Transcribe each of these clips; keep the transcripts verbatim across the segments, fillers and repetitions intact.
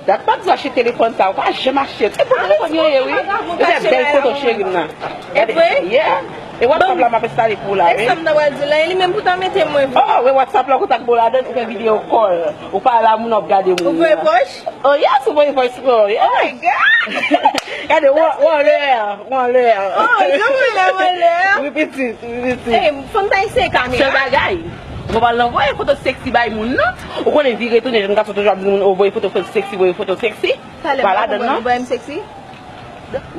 Dat pa di w achte telefòn sa, ou pa janm achte l. Se pou telefòn yo ye, wi. Yo fè bèl foto cheri m nan. Gade, yeah. E WhatsApp la m ap enstale pou ou la, wi. E sa m ta pral di w la, e li menm pou ta mete mwen vre. Oh, wi, WhatsApp la, kontak bo ladan, ou fè video call. Ou pale a moun, ap gade moun. Ou voye voice? Oh, yes, ou voye voice call, yeah. Oh my God! Gade, ou, ou anlè, ou anlè. Oh, jan mwen lè, mwen lè. Wi, pitit, wi, pitit. Eh, fò m ta eseye kamera. Se bagay. Mwen pral anvoye foto sexy bay moun nan. Ou konnen vire tounen, jèn gason toujou ap di moun, oh, voye foto sexy, voye foto sexy. Talè m pa konprann, ou voye m sexy?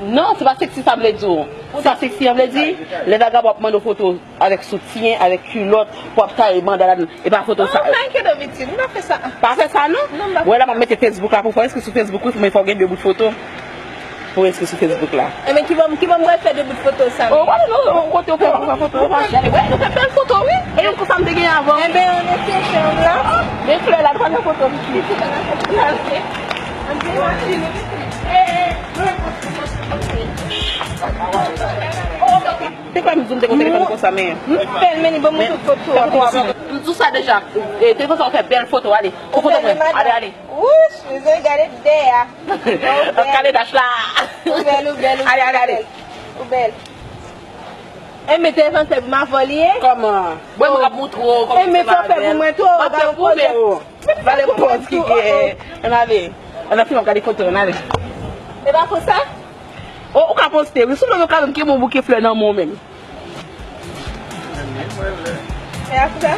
Non, se pa sexy sa m vle di w. Sa sexy an vle di, lè vagabon ap mande w foto avèk soutyen, avèk kilòt, pou ap taye banda ladan, e pa foto sa yo. Oh, thank you, Domitil. M pa fè sa. Pa fè sa, non? Non, m pa fè sa. Wè la, m ap mete Facebook la pou fè enskri sou Facebook, wi, men fò w gen de bout foto pou enskri sou Facebook la. Enben, ki bò m, ki bò m pral fè de bout foto sa? Oh, wè, non, non, kote w fè, w fè foto, w fè chèche. Wè, nou fè bèl foto, wi. E yon konsa m te gen avan. Enben, ann eseye chanm la. Men flè la, nou pa gen foto, pitit. Ann eseye machine. Se pa m di w m te gon telefòn konsa, men. M fè l, men li ban m tout foto a konsa. M di w sa deja. E, telefòn sa w fè bèl foto, ale. Pran foto mwen. Ale, ale. Wouch, bezwen gade dèyè a. Gade dach la. Ou bèl, ou bèl, ou bèl. Ale, ale, ale. Ou bèl. E men telefòn se pou m avè w li ye? Kòman? Bon, mwen k ap montre w kòman se pa bèl. E men sa w fè pou mwen tou, w ap pwouve w. Gade pòz ki gen. Ann ale. Ann al filme, gade foto, ann ale. E pa konsa? Oh, ou ka poste, wi. Sou non yo ka menm ki bon bouke flè nan men w menm. E apre?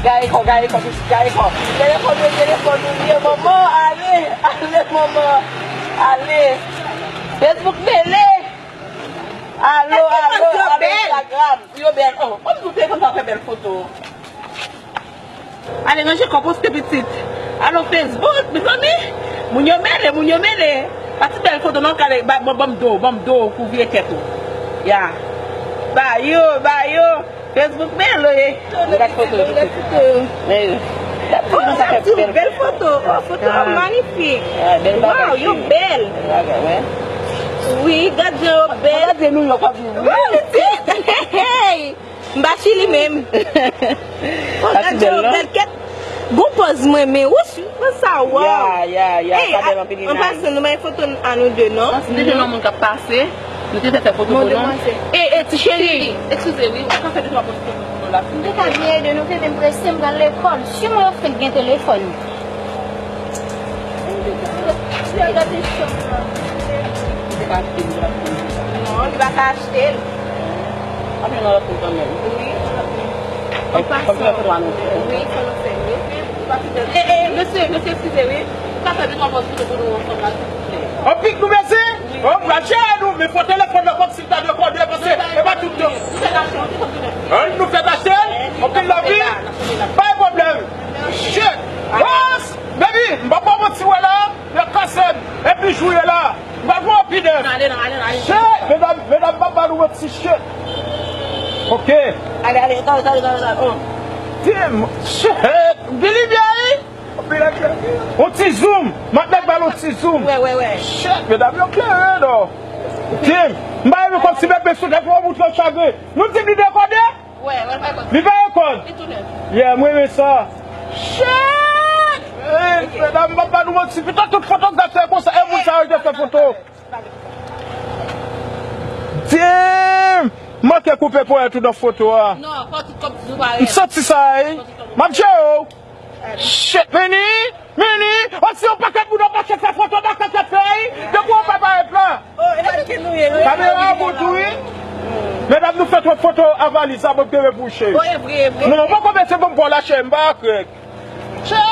Gaye kò, gaye kò, pitit, gaye kò. Telefòn ou, telefòn ou, ye manman, ale, ale manman, ale. Facebook mele. Alo, alo, alo, Instagram. Yo bèl. Oh, kòm nou telefòn pa fè bèl foto. Ale ranje kò poste pitit. Alo Facebook, mezanmi. Moun yo mele, moun yo mele. Pa ti bèl foto non, kale, ba, ban, ban m do, ban m do pou vye tèt ou. Ya. Ba yo, ba yo. Facebook mele. M gad foto yo pitit. Men, gad foto sa fè bèl. Bèl foto. Oh, foto yo manifik. Waw, yo bèl. Bèl bagay, wi. Wi, gad jan yo bèl. Gade nou yo pa vin. Wi, pitit. Hey! M pa chili menm. Oh, gad jan yo bèl, kèt. Gon pòz mwen, men wouch, pòz sa, waw. Ya, ya, ya, sa bèl anpil, Inay. An pasan, nou bay foto a nou de, non? An, si te gen yon moun k ap pase, nou te fè fè foto pou nou. E, e, ti cheri, eskize, wi, ou ka fè de twa pòz foto pou nou la, silvouplè? M te ka byen ede nou, tande, m prese, m pral lekòl. Si mwen yo fenk gen telefòn. Li al gade chanm nan. Li te ka achte, li te ka achte. Non, li pa ka achte l. Ann al nan lòt moun kanmenm. Wi, nan lòt moun. An pasan. Fòk nou fè twa nou fè. Wi, fò nou fè, wi. E, e, mesye, mesye, eskize, wi. Ou ka fè de twa pòz foto pou nou ansanm la, silvouplè? Anpik nou bezwen? Wi. Oh, m pral jere nou, men fò telefòn nan kòmsi l ta dekòde, paske e pa tout tan. Nou fè achte, nou fè achte. Ann, nou fè achte l. Anpil love, wi. Pa gen pwoblèm. Shit. Boss, baby, m pa ba w manti, wè la. Yo kase m, epi jou ye la. M pa pran anpil dèt. Ale, ale, ale. Shit, medam, medam, pa ba nou manti, shit. Ok. Ale, ale, ale, ale, ale, ale. Damn, shit. Billy Berry. On ti zoom. M ap mèt ba l on ti zoom. Wè, wè, wè. Shit, medam yo klere, non. Damn. M pa renmen kòmsi bebe sou tèt mwen, moutre chagren. Nou di m li dekòde? Wè, wè, l pa rekòd. Li pa rekòd. Li tou nèf. Yeah, mwen renmen sa. Shit! Hey, medam, m pa ba nou manti. Pito tout fotograf fè konsa. E moun sa yo te fè foto. Damn! M manke koupe ponyèt ou nan foto a. Non, fò tout kòb nou pare. M santi sa, wi. M ap jere w. Shit, meni! Meni, o si yon pakèt moun ap mache fè foto nan kaka fèy, depi w pa parèt la. Oh, e la ke nou ye, wi. Kamera an bon tou, wi. Medam, nou fè twòp foto a valiz la, mwen te repouche. Oh, e vre, e vre. Non, mwen poko mete bon bò la, chè, m pa krèk. Chè!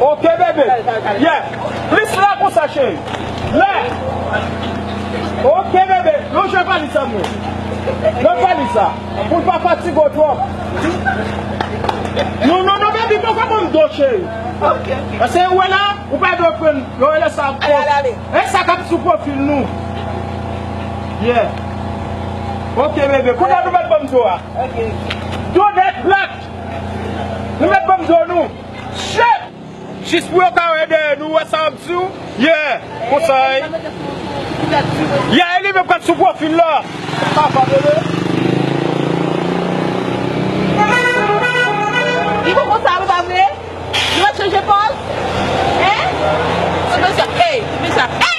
Ok, bebe. Yeah. Plis la konsa, cheri. Lè. Ok, bebe. Lonje valiz sa mwen. Lòt valiz sa. Pou l pa fatige w twòp. Non, non, non, baby, poko ban m do, cheri. Ok, ok. Paske ou wè la, ou pa dwe pran, yo rele sa. Ale, ale, ale. E sa k ap sou pwofil nou. Yeah. Ok, baby. Kounye a nou mèt ban m do a. Ok, ok. Do nèt plat. Nou mèt ban m do nou. Shit! Jis pou yo ka wè dèyè nou, wè sa m ap di w? Yeah! Konsa, wi. Yeah, e li menm k ap sou pwofil la. Papa, bebe. Li bon konsa, wi, pa vre? Hey!